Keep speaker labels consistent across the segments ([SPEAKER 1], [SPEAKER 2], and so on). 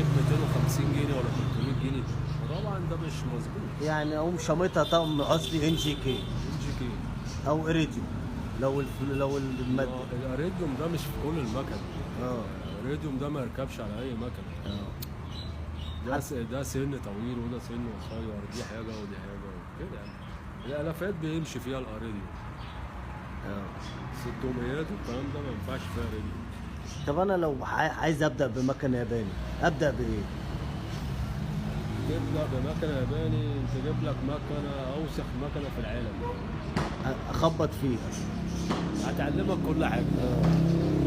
[SPEAKER 1] زيت 250 جنيه ولا 300 جنيه، فطبعا ده مش مظبوط.
[SPEAKER 2] يعني اقوم شامطها طقم اصلي ان جي كي.
[SPEAKER 1] ان جي كي.
[SPEAKER 2] او اريديوم لو المادة.
[SPEAKER 1] الاريديوم ده مش في كل المكن. الاريديوم ده ما يركبش على اي مكنه. ده سن طويل وده سن قصير، دي حاجة ودي حاجة كده يعني. الالافات بيمشي فيها الاريديوم. 600 والكلام ده ما ينفعش فيها اريديوم.
[SPEAKER 2] طب انا لو عايز ابدا بمكنه ياباني ابدا بايه؟
[SPEAKER 1] تبدا بمكنه ياباني، تجيب لك مكنه اوسخ مكنه في العالم.
[SPEAKER 2] اخبط فيها.
[SPEAKER 1] هتعلمك كل حاجه.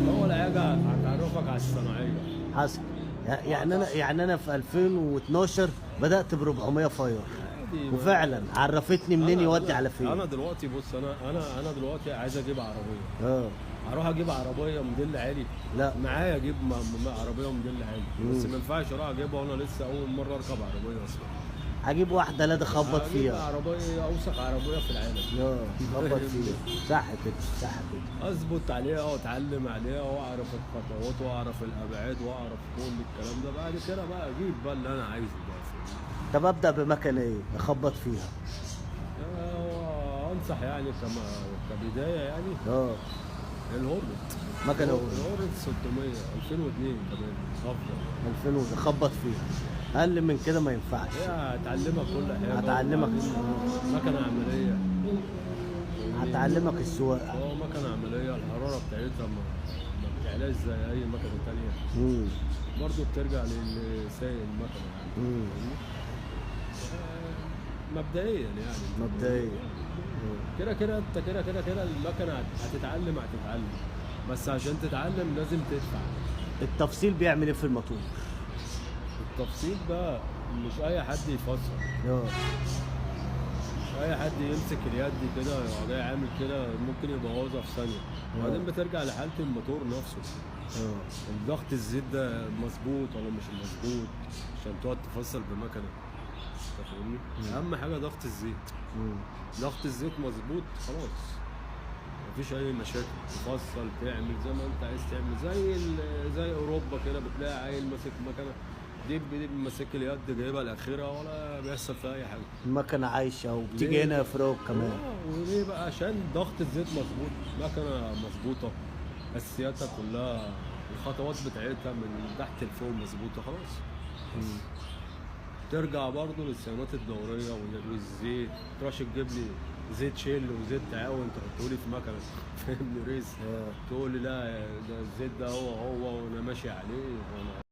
[SPEAKER 1] اول حاجة هتعرفك على الصناعيه.
[SPEAKER 2] حصل. يعني انا في 2012 بدات ب 400 فاير.
[SPEAKER 1] عادي.
[SPEAKER 2] وفعلا عرفتني منين يودي على فين.
[SPEAKER 1] انا دلوقتي بص، انا دلوقتي عايز اجيب عربيه. هروح اجيب عربية موديل عالي؟
[SPEAKER 2] لا.
[SPEAKER 1] معايا اجيب عربية موديل عالي، بس ما ينفعش اروح اجيبها وانا لسه اول مرة اركب عربية اصلا.
[SPEAKER 2] هجيب واحدة لا اخبط
[SPEAKER 1] هجيب
[SPEAKER 2] فيها.
[SPEAKER 1] عربية اوسخ عربية في العالم.
[SPEAKER 2] اخبط فيها، صح كده، صح كده.
[SPEAKER 1] اظبط عليها واتعلم عليها واعرف الخطوات واعرف الابعاد واعرف كل الكلام ده، بعد كده بقى اجيب بقى اللي انا عايزه بقى.
[SPEAKER 2] طب ابدا بمكنه ايه اخبط فيها؟
[SPEAKER 1] انصح يعني كما كبداية يعني الهورنت.
[SPEAKER 2] مكنه هورنت.
[SPEAKER 1] الهورنت 600 2002 كمان افضل.
[SPEAKER 2] 2000 اخبط فيها، اقل من كده ما ينفعش.
[SPEAKER 1] هي هتعلمك كل حاجه.
[SPEAKER 2] هتعلمك.
[SPEAKER 1] مكنه عمليه.
[SPEAKER 2] هتعلمك السواقه.
[SPEAKER 1] مكنه عمليه، الحرارة بتاعتها ما بتعلاش زي اي مكنه تانية. برضه بترجع للسايق المكنه يعني. مبدئيا يعني.
[SPEAKER 2] مبدئيا.
[SPEAKER 1] كده كده انت كده كده كده المكنه هتتعلم هتتعلم، بس عشان تتعلم لازم تدفع.
[SPEAKER 2] التفصيل بيعمل ايه في الموتور؟
[SPEAKER 1] التفصيل ده مش اي حد يفصل. مش اي حد يمسك اليد كده يبقى جاي عامل كده، ممكن يبوظها في ثانيه. وبعدين بترجع لحاله الموتور نفسه. الضغط الزيت ده مظبوط ولا مش مظبوط عشان تقعد تفصل بمكنه، انت فاهمني؟ اهم حاجة ضغط الزيت. ضغط الزيت مظبوط خلاص مفيش اي مشاكل، تفصل تعمل زي ما انت عايز تعمل، زي اوروبا كده بتلاقي عيل ماسك مكنه دب دب ماسك اليد جايبها الاخيرة ولا بيحصل فيها اي حاجه.
[SPEAKER 2] المكنه عايشه وبتيجي
[SPEAKER 1] ليه؟
[SPEAKER 2] هنا فروق كمان.
[SPEAKER 1] وليه بقى؟ عشان ضغط الزيت مظبوط، مكنه مظبوطة، اساسياتها كلها الخطوات بتاعتها من تحت لفوق مظبوطة خلاص. ترجع برضو للصيانات الدورية والزيت، تروحش تجيب لي زيت شيل وزيت تعاون تحطه لي في مكنه، فاهمني؟ ريس. تقول لي لا ده الزيت ده هو هو وانا ماشي عليه وانا